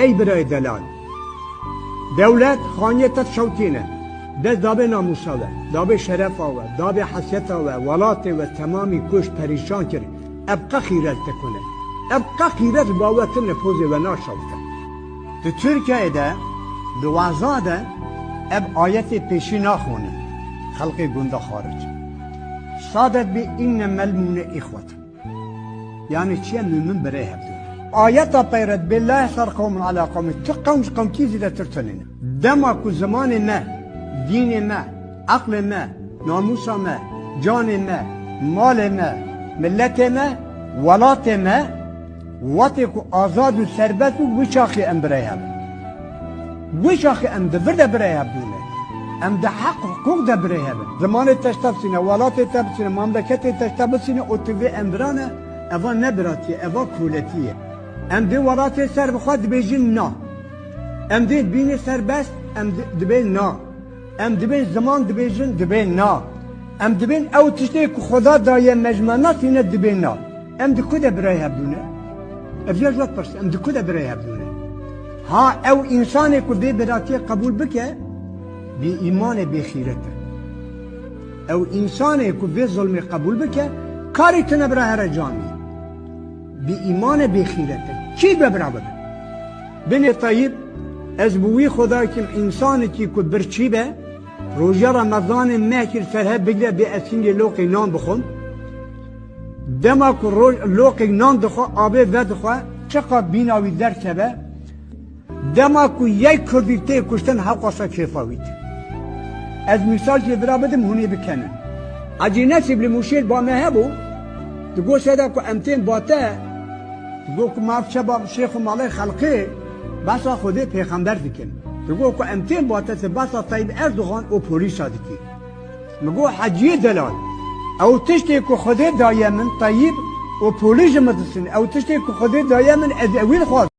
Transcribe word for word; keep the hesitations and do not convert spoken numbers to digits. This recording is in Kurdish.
Ey birayê delal. Dewlet xaniyê te şewtîne. Dest dabê namûsa we, dabê şerefa we, dabê hesiyeta we, welatê we temamî kuşt, perîşan kir. Ev qe xîret te kune. Ev qe xîret bawetin li pozê we naşewte. Di Tirkiyeyê de, di waza de ev ayetê pêşî naxwînin. Xelqê gunda xaric. Sadet bi innemel mûne îxwet. Yani çiye mûmin birê hevdû. Ayeta peyret bê la yesar qewmun ala qewmin. Tu qewm ji qewmkî zêdetir tunîne. Dema ku zimanê me, dînê me, eqlê me, namûsa me, canê me, malê me, miletê me, welatê me, wextê ku azad û serbest bû, wî çaxê em birê hev in. Wî çaxê em di vir de birê hev bûne. Em di heq hiqûq de birê hev in. Zimanê te ji te bisîne, welatê te bisîne, mamleketê te ji te bisîne û tu vê em birane, eva ne biratî ye, eva koletî ye. Em vê welatê ser bi xwe dibêjin na. Em dê bîne serbest, em di-, dibên na. Em dibên ziman dibêjin, dibên na. Em dibên ew tiştê ku Xweda daye me ji me nasîne, dibên na. Em di ku de birayê hev bûne? Ev ya ji we dipirse, em di ku de birayê hev bûne? Ha, ew însanê ku vê biratiyê qebûl bike, bê îmanê bêxîret e. Ew însanê ku vê zulmê qebûl bike, karê tune bira here canî. Bê îmanê bêxîret e. Kî be bira bibe? Binê Teyîb, ez bi wî Xwedayê kim, însanekî ku birçî be, roja Remezanê mehkir ser hev bigire bê ez hingê loqê nan bixwim. Dema ku roj-, loqek nan dixwe, avê vedixwe, çiqas bîna wî derkeve, dema ku yek kurdî tê kuştin, hewqasa kêfa wî tê. Ez mîsal jê vira bidim, hûn ê bikenin. Hecî Nesîb li Mûşê ba me hebû, digot seyda ku em tên ba te, digot ku ma çeba şêx û malê xelqê, behsa Xwedê pêxember dikin. Digot ku em tên ba te, tu behsa Tayyip Erdogan û polîsa dikî. Min got, Heciyê delal, ew tiştê ku Xwedê daye min, Tayyip û polîs ji min distin, ew tiştê ku Xwedê daye min, ez ewî dixwazim.